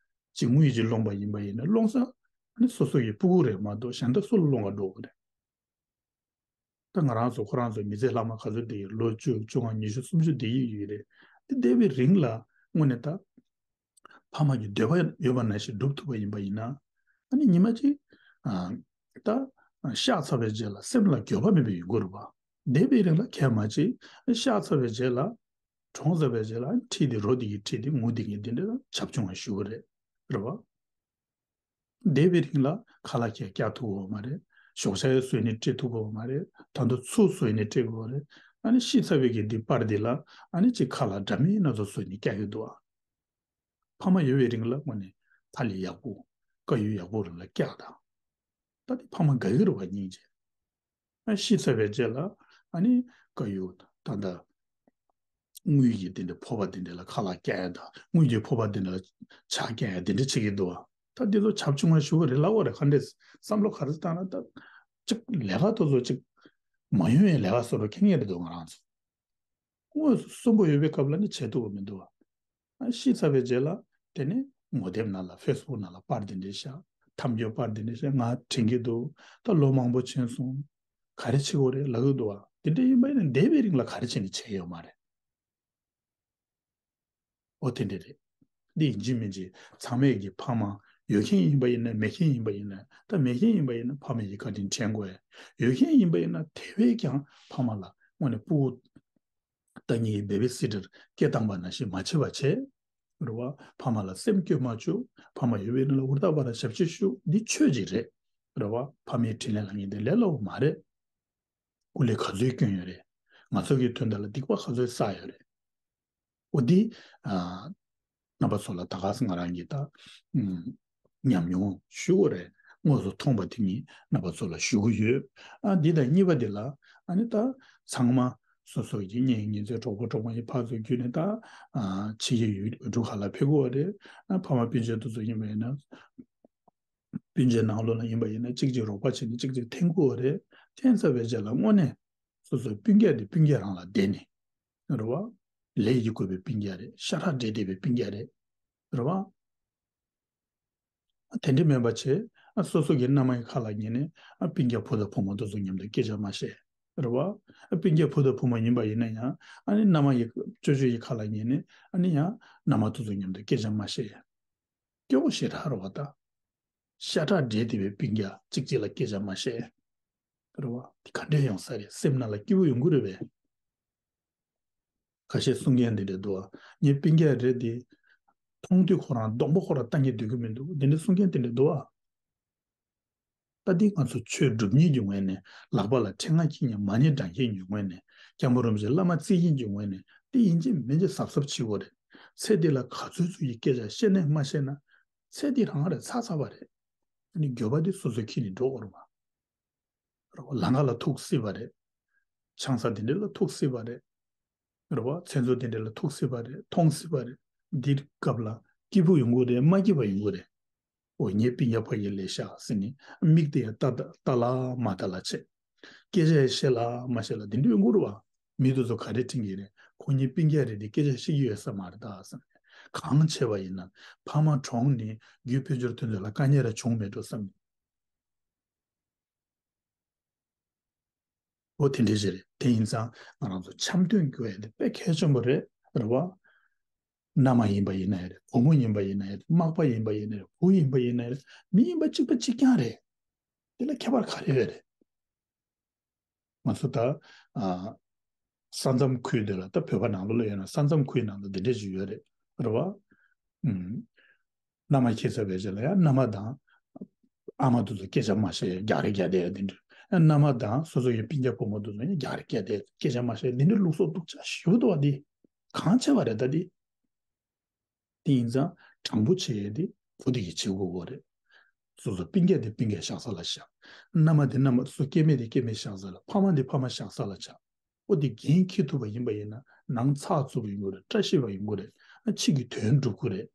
གཅིག་དངུལ་གཅིག་སློང་པ་ཡིན་པ་ཡིན་ན་སློང་ས་ཨ་ནི་སོ་སོ་ཡི་སྤུ་གུ་རེད་མ་གཏོགས་གཞན་དག་སུ་ལ་སློང་ག་འགྲོ་གི་རེད། ད་ང་རང་ཚོ་ཁོ་རང་ཚོ་མི་ཚེ་ལྷག་མ་ག་ཚོད་འདི་ལོ་བཅུ་བཅོ་ལྔ་ཉི་ཤུ་སུམ་ཅུ་བསྡད་ཀྱི་ཡོད་རེད། འདི་བསྡད་པའི་རིང་ལ་དངོས་གནས་ད་ཕ་མ་གི་འདོད་པ་ཡོད་པ་ནང་བཞིན་སྒྲུབ་ཐུབ་པ་ཡིན་པ་ཡིན་ན། ཨ་ནི་ཉི་མ་གཅིག་ཨ་ད་གཤེགས་ཚར་བའི་རྗེས་ལ་སེམས་ལ་འགྱོད་པ་མེད་པའི་ཡོང་གི་རེད་པ། བསྡད་པའི་རིང་ལ་གལ་མ་གཅིག་གཤེགས་ཚར་བའི་རྗེས་ལ་གྲོངས་ཚར་བའི་རྗེས་ལ་ཁྲིད་དེ་རོ་དེ་གི་ཁྲིད་དེ་ངུ་དེ་གི་དེ་འདྲ་བྱབ་ཆུང་བ་ཞུ་གི་རེད། རེད་པ། བསྡད་པའི་རིང་ལ་ཁ་ལག་ཁྱེད་བཀྱག་ཐུབ་ཀྱི་ཡོད་མ་རེད། ཞོགས་ཇ་ཡང་བཟོས་ནས་སྤྲད་ཐུབ་ཀྱི་ཡོད་མ་རེད། ད་དུང་ཚུར་བཟོས་ནས་སྤྲད་དགོས་རེད། ཨ་ནི་གཤེགས་ཚར་བའི་གི་འདི་པར་འདི་ལ་ཨ་ནི་ཅིག་ཁ་ལག་འདྲ་མིན་སྣ་ཚོགས་བཟོས་ནས་བཀྱག་གི་འདུག་ཨ། ཕ་མ་ཡོད་པའི་རིང་ལ་དངོས་གནས་ཐ་ལི་ཡག་པོ་དཀར་ཡོལ་ཡག་པོ་རང་ལ་བཀྱག་དང་། ད་དེ་ཕ་མ་དགའ་གི་རེད་བ་སྙིང་རྗེ། ཨ་གཤེགས་ཚར་བའི་རྗེས་ལ་ཨ་ནི་དཀར་ཡོལ་ད་ལྟ་དངུལ་གྱི་དེ་འདྲ་ཕོར་པ་དེ་འདྲ་ལ་ཁ་ལག་བཀྱག་ཡ་དང་། དངུལ་གྱི་ཕོར་པ་དེ་འདྲ་ལ་ཇ་བཀྱག་ཡ་དེ་འདྲ་བྱེད་ཀྱི་འདུག་བ། ད་འདི་ཚོ་བྱབ་ཆུང་བ་ཞུ་གི་རེད་ལབ་པ་རེད། ག་འདྲས་བསམ་བློ་ག་རེ་བཏང་ན་ད་ཅིག་ལས་ཀ་དེ་ཚོ་ཅིག་མ་ཡོང་བའི་ལས་ཀ་བཟོ་འདྲ་མཁྱེན་ངེས་རེད་འདུག་ང་རང་ཚོ། དངོས་སུ་གསོན་པོ་ཡོད་པའི་སྐབས་ལ་ནི་བྱེད་ཐུབ་པ་མི་འདུག་བ། ཨ་གཤེགས་ཚར་བའི་རྗེས་ལ་དེ་ནས་ངོ་དེབ་ནང་ལ་ཕེ་སི་བུག་ནང་ལ་པར་དེ་འདྲས་བཞག་ཐབས་སྐྱོ་པར་དེ་འདྲས་བཞག་ང་དྲན་གྱི་འདུག་ད་ལོ་མང་པོ་ཕྱིན་སོང་། ག་རེ་བྱེད་དགོས་རེད་ལབ་ཀྱི་འདུག་བ། དེ་འདྲ་ཡིན་པ་ཡིན་ན་འདས་པའི་རིང་ལ་ག་རེ་བྱས་ནས་བྱས་ཡོད་མ་རེད། ཨོ་དེ་འདྲ་རེད། འདི་ཡིན་གཅིག་མིན་གཅིག་ཚང་མས་ཀྱི་ཕ་མ་ཡོད་མཁན་ཡིན་པ་ཡིན་ན་མེད་མཁན་ཡིན་པ་ཡིན་ན། ད་མེད་མཁན་ཡིན་པ་ཡིན་ན་ཕ་མ་ཡི་བཀའ་དྲིན་དྲན་དགོས། ཡོད་མཁན་ཡིན་པ་ཡིན་ན་དེ་བས་ཀྱང་ཕ་མ་ལ་དངོས་གནས་སྤུ་གུ་ལྟ་ཉིད་ཀྱི་བེ་བི་སི་ཊར་སྐད་བཏང་པ་ནང་བཞིན་མ་བྱེད་པ་བྱེད། རེད་བ། ཕ་མ་ལ་སེམས་སྐྱོ་མ་བཅུག་ཕ་མ་ཡོད་པའི་རིང་ལ་ཧུར་ཐག་པ་ར་ཞབས་ཕྱི་ཞུ། འདི་ཆོས་ཅིག་རེད། རེད་བ། ཕ་མའི་དྲིན་ལན་ལ་ངེས་དེ་ལས་སླ་བོ་མ་རེད། སྐུ་ལས་ག་ཚོད་བསྐྱོན་ཡོད་རེད། ང་ཚོ་གི་དོན་དག་ལ་སྡིག་པ་ག་ཚོད་བསགས་ཡོད་རེད། འོ་འདི། ཨ། རྣམ་པ་ཚོ་ལ་ད་ག་སེ་ང་རང་གིས་ད། ཨུམ། ཉམས་མྱོང་ཞུ་དགོས་རེད། དངོས་སུ་མཐོང་པ་དེ་ཉིད་རྣམ་པ་ཚོ་ལ་ཞུ་གི་ཡོད། ཨ་འདི་དང་གཉིས་པ་འདི་ལ་ཨ་ནི་ད་ཚང་མ་སོ་སོ་ཡི་གཉེན་ཉེ་ཚན་གྲོགས་པོ་གྲོགས་མོ་ཡི་ཕར་ཚུར་བརྒྱུད་ནས་ད། ཨ་ཕྱི་རྒྱལ་ཡུལ་གྲུ་ཁག་ལ་ཕེབས་དགོས་རེད། ཨ་ཕ་མ་སྤུན་མཆེད་དེ་ཚོ་ཡིན་པ་ཡིན་ན། སྤུན་མཆེད་ནང་ལོགས་ལ་ཡིན་པ་ཡིན་ན་གཅིག་གཅིག་རོགས་པ་བྱས་ནས་གཅིག་གཅིག་འཐེན་དགོས་པ་རེད། འཐེན་ཚར་བའི་རྗེས་ལ་དངོས་གནས་སོ་སོའི་སྤུན་ཀྱག་དེ་སྤུན་ཀྱག་རང་ལ་བསྡད་ནས། རེད་བ། ལས་ཀྱིས་བསྐོས་པའི་སྤུན་ཀྱག་རེད། ཤ་ཁྲག་འདྲེས་བསྡད་པའི་སྤུན་ཀྱག་རེད། རེད་བ། དེ་འདྲ་མིན་པ་བྱས། ཨ་སོ་སོ་གི་མནའ་མ་ཡི་ཁ་ལ་ཉན་ནས། ཨ་སྤུན་ཀྱག་བུ་དང་བུ་མོ་དེ་ཚོ་མཉམ་དུ་སྐད་ཆ་མ་བཤད། རེད་བ། ཨ་སྤུན་ཀྱག་བུ་དང་བུ་མོ་ཡིན་པ་ཡིན་ན་ཡང་། ཨ་ནི་མནའ་མ་ཡི་ཅོ་ཅོ་ཡི་ཁ་ལ་ཉན་ནས། ཨ་ནི་ཡང་མནའ་མ་དེ་ཚོ་མཉམ་དུ་སྐད་ཆ་མ་བཤད། སྐྱོ་པོ་ཞེ་དྲག་རེད་བ་ད། ཤ་ཁྲག་འདྲེས་བསྡད་པའི་སྤུན་ཀྱག་གཅིག་གཅིག་ལ་སྐད་ཆ་མ་བཤད། རེད་བ། དེ་ག་འདྲས་ཡོང་ས་རེད། སེམས་ནང་ལ་སྐྱིད་པོ་ཡོང་གི་རེད་པས། ཁ་ཤས་གསུང་མཁན་དེ་འདྲ་འདུག་བ། ངའི་སྤུན་ཀྱག་རེད་དེ། མཐོང་དུས་ཁོ་རང་གདོང་པ་ཁོ་རང་ལྟ་སྙིང་འདོད་ཀྱི་མི་འདུག། དེ་འདྲ་གསུང་མཁན་དེ་འདྲ་འདུག་བ། ད་འདི་ང་ཚོ་ཆོས་སྒྲུབ་མཁན་གྱི་ངོས་ནས། ལག་པ་ལ་ཕྲེང་བ་འཁྱེར་མཁན་མ་ཎི་བགྲང་མཁན་གྱི་ངོས་ནས། སྐྱབས་མགོན་རིན་པོ་ཆེ་བླ་མ་བརྩི་མཁན་གྱི་ངོས་ནས། དེ་ཡིན་གཅིག་མིན་གཅིག་གཟབ་གཟབ་བྱེད་དགོས་རེད། ཚེ་འདི་ལ་ག་ཚོད་ཚོད་ཀྱི་སྐད་ཆ་བཤད་ནས་མ་བཤད་ན། ཚེ་འདི་རང་རེད། ཚར་ཚར་བ་རེད། ཨ་ནི་འགྱོད་པ་འདི་སོ་སོས་འཁྱེར་ནས་འགྲོ་དགོས་རེད་བ། རེད་བ། ལམ་ཁ་ལ་ཐུག་སྲིད་པ་རེད། ཆང་ས་དེ་འདྲ་ལ་ཐུག་སྲིད་པ་རེད། རེད་བ། མཚན་ཚོགས་དེ་འདྲ་ལ་ཐུག་སྲིད་པ་རེད། མཐོང་སྲིད་པ་རེད། འདིའི་སྐབས་ལ་སྐྱིད་པོ་ཡོང་གི་རེད། མ་སྐྱིད་པ་ཡོང་གི་རེད། འོ་ངའི་སྤུན་ཀྱག་ཕ་གིར་སླེབས་ཤག་ཟེར་ནས། མིག་དེ་ཡང་ལྟ་ལྟ་ལ་མ་ལྟ་ལ་བྱས། སྐད་ཆ་ཡང་བཤད་ལ་མ་བཤད་ལ་དེ་འདྲ་ཡོང་གི་རེད་བ། མི་དེ་ཚོ་ག་རེ་དྲན་གྱི་རེད། ཁོ་གཉིས་སྤུན་ཀྱག་རེད་དེ་སྐད་ཆ་བཤད་ཀྱི་ཡོད་ས་མ་རེད་ད་བསམ་ནས། གང་བྱས་པ་ཡིན་ན་ཕ་མ་གྲོངས་ནས་རྒྱུ་ཕན་ཕྱིར་དེ་ཚོ་ལ་དཀའ་ངལ་ར་བྱུང་མེད་འགྲོ་བསམ་ནས། འོ་དེ་འདྲ་ཞིག་རེད། དེ་ཡིན་ཙང་ང་རང་ཚོ་འཆམ་མཐུན་དགོས་ཡ་དེ་དཔེ་གལ་ཆེན་པོ་རེད། རེད་བ། མནའ་མ་ཡིན་པ་ཡིན་ན་ཡང་རེད། བུ་མོ་ཡིན་པ་ཡིན་ན་ཡང་རེད། མག་པ་ཡིན་པ་ཡིན་ན་རེད། བུ་ཡིན་པ་ཡིན་ན་རེད། མི་ཡིན་པ་གཅིག་པ་གཅིག་རྐྱང་རེད། དེ་ལ་ཁྱད་པར་ག་རེ་ཡོད་རེད། ང་ཚོ་ད། ཨ། ས་མཚམས་ཁུལ་དེ་ལ། ད་བོད་པ་ནང་ལོགས་ལ་ཡོད་ན་ས་མཚམས་ཁུལ་ནང་ལ་དེ་འདྲ་ཞིག་ཡོད་རེད། རེད་བ། ཨུམ། མནའ་མ་འཁྱེར་ཚར་བའི་རྗེས་ལ་ཡང་མནའ་མ་དང་ཨ་མ་དེ་ཚོ་སྐད་ཆ་མ་བཤད། རྒྱག་རེས་རྒྱག་བསྡད་ཡ་དེ་འདྲ། མནའ་མ་དང་སོ་སོ་ཡི་སྤུན་ཀྱག་བུ་མོ་དེ་ཚོ་ཡང་རྒྱག་རེས་རྒྱག་བསྡད། སྐད་ཆ་མ་བཤད། དེ་འདྲ་ལུགས་སྲོལ་སྡུག་ཅག་ཞེ་པོ་འདུག་བ། འདི་གང་བྱས་པ་རེད་ད་འདི། དེ་ཡིན་ཙང་དྲང་པོ་བྱེད་ཡས་དེ་བུ་དེ་གིས་བྱེད་དགོས་ཀྱི་རེད། སོ་སོ་སྤུན་ཀྱག་དེ་སྤུན་ཀྱག་བཞག་ས་ལ་བཞག། མནའ་མ་དེ་མནའ་མ། སོ་སྐྱེ་དམན་དེ་སྐྱེ་དམན་བཞག་ས་ལ། ཕ་མ་དེ་ཕ་མ་བཞག་ས་ལ་བཞག། འོ་དེ་འགན་འཁྱེར་ཐུབ་པ་ཡིན་པ་ཡིན་ན་ནང་ཚགས་ཚུད་པ་ཡོང་གི་རེད། བཀྲ་ཤིས་པ་ཡོང་གི་རེད། ཨ་ཕྱི་གི་དོན་འགྲུབ་ཀྱི་རེད།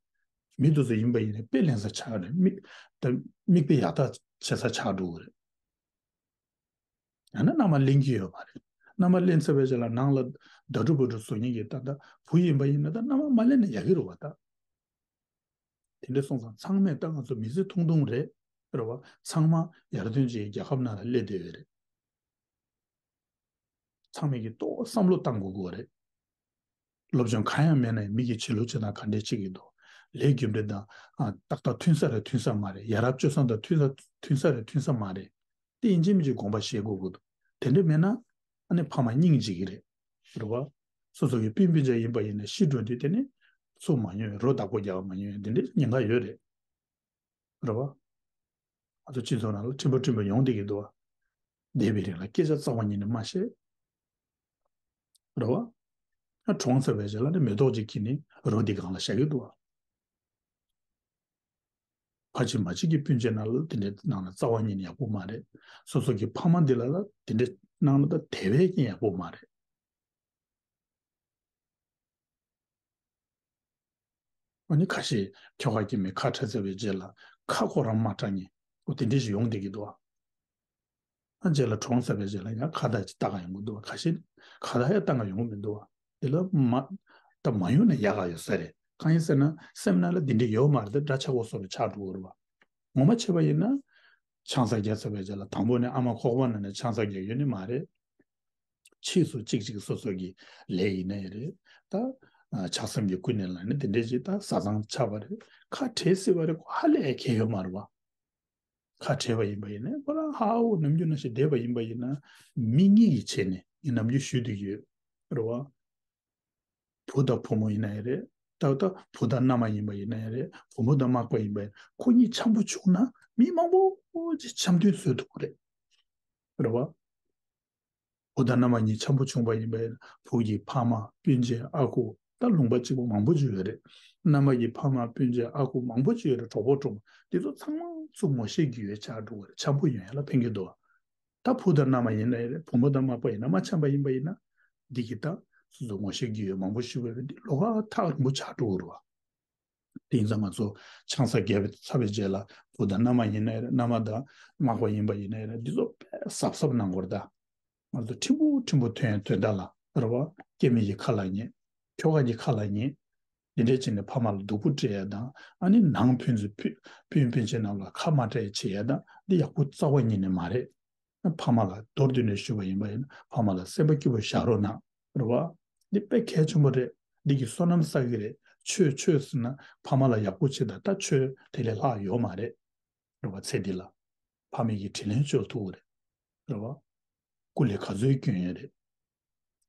མི་དེ་ཚོ་ཡིན་པ་ཡིན་ན་དཔེ་ལེན་ས་ཆགས་རེད། མིག་ད་མིག་དཔེ་ཡག་ཐག་བྱེད་ས་ཆགས་འགྲོ་གི་རེད། ཡང་ན་མནའ་མ་ལེན་གྱི་ཡོད་མ་རེད། མནའ་མ་ལེན་ཚར་བའི་རྗེས་ལ་ནང་ལ་ད་དྲུག་པོ་དྲུག་བཟོ་མཁན་གྱི་ད་ལྟ་བུ་ཡིན་པ་ཡིན་ན་ད་མནའ་མ་མ་ལེན་ན་ཡག་གི་རེད་བ་ད། དེ་འདྲ་སོང་ཙང་ཚང་མས་ད་ང་ཚོ་མི་ཚེ་ཐུང་ཐུང་རེད། རེད་བ། ཚང་མ་ཡར་ཐོན་ཅིག་རྒྱལ་ཁབ་ནང་ལ་སླེབས་བསྡད་ཡོད་རེད། ཚང་མས་ཀྱི་ཏོག་བསམ་བློ་བཏང་དགོས་ཀྱི་རེད། སློབ་སྦྱོང་གང་ཡང་མེད་ན་ཡང་མི་གི་བྱེད་ལུགས་བྱེད་སྟངས་ག་འདྲས་བྱེད་ཀྱི་འདུག། ལས་རྒྱུ་འབྲས་དང་། ཨ། ཏག་ཏག་མཐུན་ས་རེད་མཐུན་ས་མ་རེད། ཡ་རབས་སྤྱོད་བཟང་དང་མཐུན་ས་མཐུན་ས་རེད་མཐུན་ས་མ་རེད། དེ་ཡིན་གཅིག་མིན་གཅིག་དགོངས་པ་བཞེས་དགོས་ཀྱི་འདུག། དེ་འདྲ་མེད་ན་ཨ་ནི་ཕ་མ་སྙིང་རྗེ་གི་རེད། རེད་བ། སོ་སོ་གི་སྤུན་སྤུན་ཀྱག་ཡིན་པ་ཡིན་ན་ཤི་འགྲོ་དུས་དེ་ནི་ཚུར་མ་ཡོང་། རོ་བདག་པོ་རྒྱག་པ་མ་ཡོང་། དེ་འདྲའི་ཉེན་ཁ་ཡོད་རེད། རེད་བ། ང་ཚོ་སྤྱི་ཚོགས་ནང་ལ་ཕྲན་བུ་ཕྲན་བུ་ཡོང་བསྡད་ཀྱི་འདུག་བ། འདས་པའི་རིང་ལ་སྐད་ཆ་རྩ་བ་ཉིད་ནས་མ་བཤད། རེད་བ། ཨ། གྲོངས་ཚར་བའི་རྗེས་ལ་ནི་མེ་ཏོག་ཅིག་འཁྱེར་ནས་རོ་འདི་སྒང་ལ་བཞག་གི་འདུག་བ། ཕ་གཅིག་མ་གཅིག་གི་སྤུན་མཆེད་ནང་ལ་དེ་འདྲའི་གནང་ན་རྩ་བ་ཉིད་ནས་ཡག་པོ་མ་རེད། སོ་སོ་གི་ཕ་མ་འདི་ལ་ལ་དེ་འདྲའི་གནང་ན་ད་དེ་བས་ཀྱང་ཡག་པོ་མ་རེད། ཨ་ནི་ཁ་ཤས་ཁྱོ་ག་སྐྱེས་མས་ཁ་བྲལ་ཚར་བའི་རྗེས་ལ་ཁ་ཁོ་རང་མ་བྲལ་མཁན། འོ་དེ་འདྲ་ཞིག་ཡོང་བསྡད་ཀྱི་འདུག་ཨ། ཨ། རྗེས་ལ་གྲོངས་ཚར་བའི་རྗེས་ལ་ཡང་ཁ་བརྡ་ཅིག་ལྟ་ག་ཡོང་གི་འདུག་ཨ། ཁ་ཤས་ཁ་བརྡ་ཡང་ལྟ་ག་ཡོང་གི་མི་འདུག་ཨ། དེ་ལ་མ། ད་མ་ཡོང་ན་ཡག་ག་ཡོད་ས་རེད། གང་ཡིན་ཟེར་ན་སེམས་ནང་ལ་འདི་འདྲ་ཡོད་མ་རེད། ད་འདྲ་ཆགས་པོ་བཟོ་འདྲ་ཆགས་འགྲོ་གི་རེད་བ། ངོ་མ་བྱས་པ་ཡིན་ན། ཆང་ས་བརྒྱབ་ཚར་བའི་རྗེས་ལ་དང་པོ་ནས་ཨ་མ་ཁོག་པ་ནང་ནས་ཆང་ས་བརྒྱབ་ཡོད་ནི་མ་རེད། ཕྱིས་སུ་གཅིག་གཅིག་སོ་སོ་གི་ལས་ཡིན་ན་ཡང་རེད། ད་ཆགས་སེམས་ཀྱིས་ཀུན་ནས་བསླངས་ནས་དེ་འདྲས་ཅིག་ད་བཟའ་ཚང་ཆགས་པ་རེད། ཁ་བྲལ་སྲིད་པ་རེད། ཁོ་ཧ་ལས་གལ་ཡོད་མ་རེད་བ། ཁ་བྲལ་བ་ཡིན་པ་ཡིན་ན་ཁོ་རང་ཧ་འོ་ནམ་རྒྱུན་ནང་བཞིན་བསྡད་པ་ཡིན་པ་ཡིན་ན། མིག་གཉིས་ཀྱི་ཆེད་ནས་ངས་ནམ་རྒྱུན་ཞུས་བསྡད་ཀྱི་ཡོད། རེད་བ། བུ་དང་བུ་མོ་ཡིན་ན་ཡང་རེད། ད་ལྟ་བུ་དང་མནའ་མ་ཡིན་པ་ཡིན་ན་ཡང་རེད། བུ་མོ་དང་མག་པ་ཡིན་པ་ཡིན། ཁོ་གཉིས་འཆམ་པོ་བྱུང་ན་མི་མང་པོ་ཅིག་འཆམ་མཐུན་བཟོས་ཐུབ་ཀྱི་རེད། རེད་བ། བུ་དང་མནའ་མ་གཉིས་འཆམ་པོ་བྱུང་བ་ཡིན་པ་ཡིན་ན་བུ་གི་ཕ་མ་སྤུན་མཆེད་ཨ་ཁུ་ད་ལུང་པ་གཅིག་པོ་མང་པོ་ཅིག་ཡོད་རེད། མནའ་མ་གི་ཕ་མ་སྤུན་མཆེད་ཨ་ཁུ་མང་པོ་ཅིག་ཡོད་རེད། གྲོགས་པོ་གྲོགས་མོ་དེ་ཚོ་ཚང་མ་ཚུར་ངོ་ཤེས་ཀྱི་ཡོད་ཆགས་འགྲོ་གི་རེད། འཆམ་པོ་ཡོང་ཡ་ལ་ཕན་གྱི་འདུག་བ། ད་བུ་དང་མནའ་མ་ཡིན་ན་ཡང་རེད། བུ་མོ་དང་མག་པ་ཡིན་ན་མ་འཆམ་པ་ཡིན་པ་ཡིན་ན། འདི་གི་ད་སོ་སོ་ངོ་ཤེས་ཀྱི་ཡོད་མང་པོ་ཞིག་ཡོད་པས་འདི་ལོགས་ཀ་ཐག་རིང་པོ་ཆགས་འགྲོ་གི་རེད་བ། དེ་ཡིན་ཙང་ང་ཚོ་ཆང་ས་བརྒྱབ་ཚར་བའི་རྗེས་ལ་བུ་དང་མནའ་མ་ཡིན་ན་ཡང་རེད། མནའ་མ་དང་མག་པ་ཡིན་པ་ཡིན་ན་ཡང་རེད། འདི་ཚོ་དཔེ་གཟབ་གཟབ་གནང་དགོས་རེད་ད། ང་ཚོ་ཕྲན་བུ་ཕྲན་བུ་ཐོན་ཡང་ཐོན་ད་ལ་རེད་བ། སྐྱེ་དམན་གྱི་ཁ་ལ་ཉན། ཁྱོ་ག་གི་ཁ་ལ་ཉན། འདི་འདྲས་བྱས་ནས་ཕ་མ་ལ་སྡུག་པོ་སྤྲད་ཡ་དང་། ཨ་ནི་ནང་ཕན་ཚུན་ཕུ་ཕུན་ཕན་ཆད་རྣམས་ལ་ཁ་མ་བྲལ་བྱེད་ཡ་དང་། འདི་ཡག་པོ་རྩ་བ་ཉིད་ནས་མ་རེད། ཕ་མ་ལ་མདོར་བསྡུས་ནས་ཞུས་པ་ཡིན་པ་ཡིན་ན། ཕ་མ་ལ་སེམས་པ་སྐྱིད་པོ་བཞག་རོགས་གནང་། རེད་བ། འདི་དཔེ་གལ་ཆེན་པོ་རེད། འདི་གི་བསོད་ནམས་བསགས་ཀྱི་རེད། ཆོས་ཆོས་ཟེར་ན་ཕ་མ་ལ་ཡག་པོ་བྱེད་དང་། ད་ཆོས་དེ་ལས་ལྷག་ཡོད་མ་རེད། རེད་བ། ཚེ་འདི་ལ་ཕ་མེས་ཀྱི་དྲིན་ལན་འཇལ་ཐུབ་ཀྱི་རེད། རེད་བ། སྐུ་ལས་ག་ཚོད་སྐྱོན་ཡོད་རེད།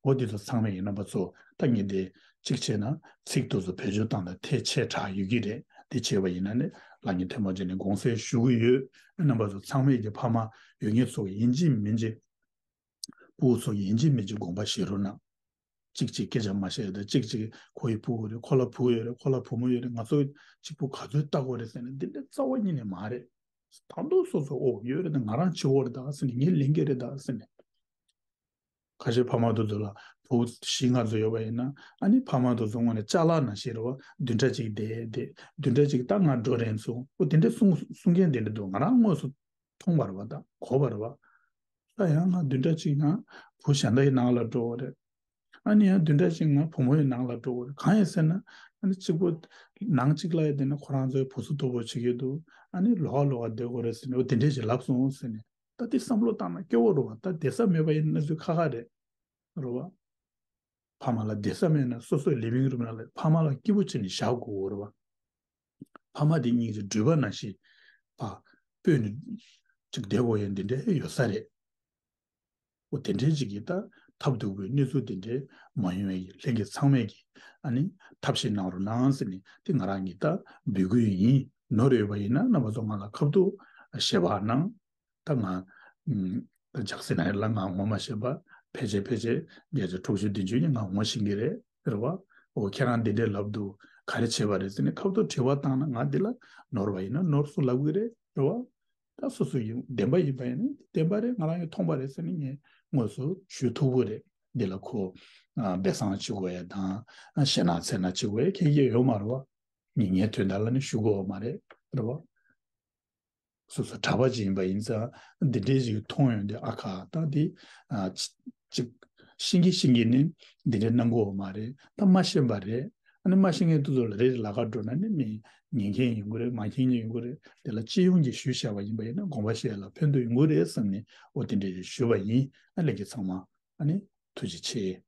འོ་འདི་ཚོ་ཚང་མས་ཡིན། རྣམ་པ་ཚོ་ད་ངས་འདི་གཅིག་བྱས་ན་ཚིག་དེ་ཚོ་བེད་སྤྱོད་བཏང་ན་ཐལ་ཆེ་དྲགས་ཡོད་ཀྱི་རེད། འདི་བྱས་པ་ཡིན་ན་ནི་ལག་གཉིས་ཐལ་མོ་སྦྱར་ནས་དགོངས་སེལ་ཞུ་གི་ཡོད། རྣམ་པ་ཚོ་ཚང་མས་ཀྱི་ཕ་མ་ཡོད་མཁན་ཚོ་ཡིན་གཅིག་མིན་གཅིག་ཕྲུ་གུ་ཚོ་ཡིན་གཅིག་མིན་གཅིག་དགོངས་པ་བཞེས་རོགས་གནང་། གཅིག་གཅིག་སྐད་ཆ་མ་བཤད་དང་། གཅིག་གཅིག་ཁོ་ཡི་ཕྲུ་གུ་རེད། ཁོ་ལ་བུ་ཡོད་རེད། ཁོ་ལ་བུ་མོ་ཡོད་རེད། ང་ཚོ་གཅིག་པུ་ག་ཚོད་ལྟ་དགོས་རེད་ཟེར་ནས་འདི་འདྲ་རྩ་བ་ཉིད་ནས་མ་རེད། ད་དུང་སོ་སོ་འོ་ཡོད་རེད་ད། ང་རང་བྱེད་དགོས་རེད་ད་ཟེར་ནས། ངས་ལེན་གྱི་རེད་ད་ཟེར་ནས། ཁ་ཤས་ཕ་མ་དེ་ཚོ་ལ་བུ་བཞི་ལྔ་ཚོ་ཡོད་པ་ཡིན་ན། ཨ་ནི་ཕ་མ་དེ་ཚོ་དངོས་གནས་ཅ་ལག་ནང་བཞིན་རེད་བ། བདུན་ཕྲག་གཅིག་བསྡད་བསྡད། བདུན་ཕྲག་གཅིག་ད་ང་འགྲོ་རན་སོང་། འོ་དེ་འདྲ་གསུང་གསུང་མཁན་དེ་འདྲ་འདུག་ང་རང་དངོས་སུ་མཐོང་བ་རེད་བ་དང་གོ་བ་རེད་བ། ད་ཡང་ང་བདུན་ཕྲག་གཅིག་ནང་བུ་གཞན་དག་གི་ནང་ལ་འགྲོ་བ་རེད། ཨ་ནི་ཡང་བདུན་ཕྲག་གཅིག་ནང་བུ་མོ་ཡི་ནང་ལ་འགྲོ་བ་རེད། གང་ཡིན་ཟེར་ན། ཨ་ནི་གཅིག་པོ་ནང་གཅིག་ལ་ཡ་བསྡད་ན་ཁོ་རང་ཚོའི་བུ་སུ་སྟོབས་པོ་བྱེད་ཀྱི་འདུག་ཨ་ནི་ལོགས་ཀ་ལོགས་ཀ་བསྡད་དགོས་རེད་ཟེར་ནས། འོ་དེ་འདྲས་ཞིག་ལབ་སོང་ཟེར་ནས། ད་དེ་བསམ་བློ་བཏང་ན་སྐྱོ་བོ་རེད་བ། ད་བསྡད་ས་མེད་པ་ཡིན་ན་གནས་ཚུལ་ཁག་ཁག་རེད། རེད་བ། ཕ་མ་ལ་བསྡད་ས་མེད་ན་སོ་སོའི་ལི་ཝིང་རུམ་ནང་ལ་ཕ་མ་ལ་སྐྱིད་པོ་བྱས་ནས་བཞག་དགོས་རེད་བ། ཕ་མ་དེ་སྙིང་རྗེ་སྦྲུལ་པ་ནང་བཞིན་ཕར་སྤོས་ནས་ཅིག་བསྡད་དགོས་ཡ་འདི་འདྲ་ཡོད་ས་རེད། འོ་དེ་འདྲའི་ཅིག་གིས་ད་ཐབས་སྡུག་པའི་གནས་ཚུལ་དེ་འདྲའི་མ་ཡོང་བའི་ལྷན་རྒྱས་ཚང་མས་ཀྱིས་ཨ་ནི་ཐབས་ཤེས་གནང་རོགས་གནང་ཟེར་ནས། དེ་ང་རང་གིས་ད་འབོད་སྐུལ་ཡིན། ནོར་ཡོད་པ་ཡིན་ན་རྣམ་པ་ཚོ་ང་ལ་ཁ་ཐུག་བཤད་པ་གནང་། ད་ང་ད་ཇག་སི་ན་ལ་ང་ངོ་མ་ཤེས་པ། ཕལ་ཆེར་ཕལ་ཆེར་བརྒྱ་ཆ་དྲུག་ཅུ་བདུན་ཅུ་ནི་ང་ངོ་ཤེས་ཀྱི་རེད། རེད་བ། འོ་ཁྱེད་རང་འདི་འདྲའི་ལབ་འདུག་ག་རེ་བྱས་པ་རེད་ཟེར་ནས་ཁ་ཐུག་དྲི་བ་བཏང་ན། ང་འདི་ལ་ནོར་བ་ཡིན་ན་ནོར་སུ་ལབ་ཀྱི་རེད། རེད་བ། ད་སོ་སོ་ཡིན་བདེན་པ་ཡིན་པ་ཡིན་ན་བདེན་པ་རེད། ང་རང་གིས་མཐོང་པ་རེད་ཟེར་ནས་ངས་དངོས་སུ་ཞུ་ཐུབ་ཀྱི་རེད། འདི་ལ་ཁོ་ཨ་སྦས་གསང་བྱེད་དགོས་ཡ་དང་། ཨ་ཞེད་སྣང་འཚེར་སྣང་བྱེད་དགོས་ཡ་གང་ཡང་ཡོད་མ་རེད་བ། ངས་ངའི་དོན་དག་ལ་ནི་ཞུ་དགོས་པ་མ་རེད། རེད་བ། སོ་སོ་གྲྭ་པ་ཅིག་ཡིན་པ་ཡིན་ཙང་འདི་འདྲའི་ཞིག་མཐོང་ཡོང་དུས། ཨ་ཁ་ད་འདི་ཨ་ཅིག་ཤེས་ཀྱི་ཤེས་ཀྱི་ནི་འདི་འདྲའི་གནང་དགོས་པ་མ་རེད། ད་མ་ཤེས་པ་རེད། ཨ་ནི་མ་ཤེས་མཁན་དེ་ཚོ་ལ་རེ་རེ་ལ་ཁ་འགྲོ་ན་ནི་མི་ཉན་མཁན་ཡོང་གི་རེད། མ་མཁྱེན་མཁན་ཡོང་གི་རེད། དེ་ལ་སྤྱི་ཡོངས་ཀྱིས་ཞུས་བཞག་པ་ཡིན་པ་ཡིན་ན་དགོངས་པ་བཞེས་ལ་ཕན་ཐོགས་ཡོང་གི་རེད་བསམ་ནས། འོ་དེ་འདྲ་ཞུས་པ་ཡིན། ཨ་ལྷན་རྒྱས་ཚང་མ་ཨ་ནི་ཐུགས་རྗེ་ཆེ།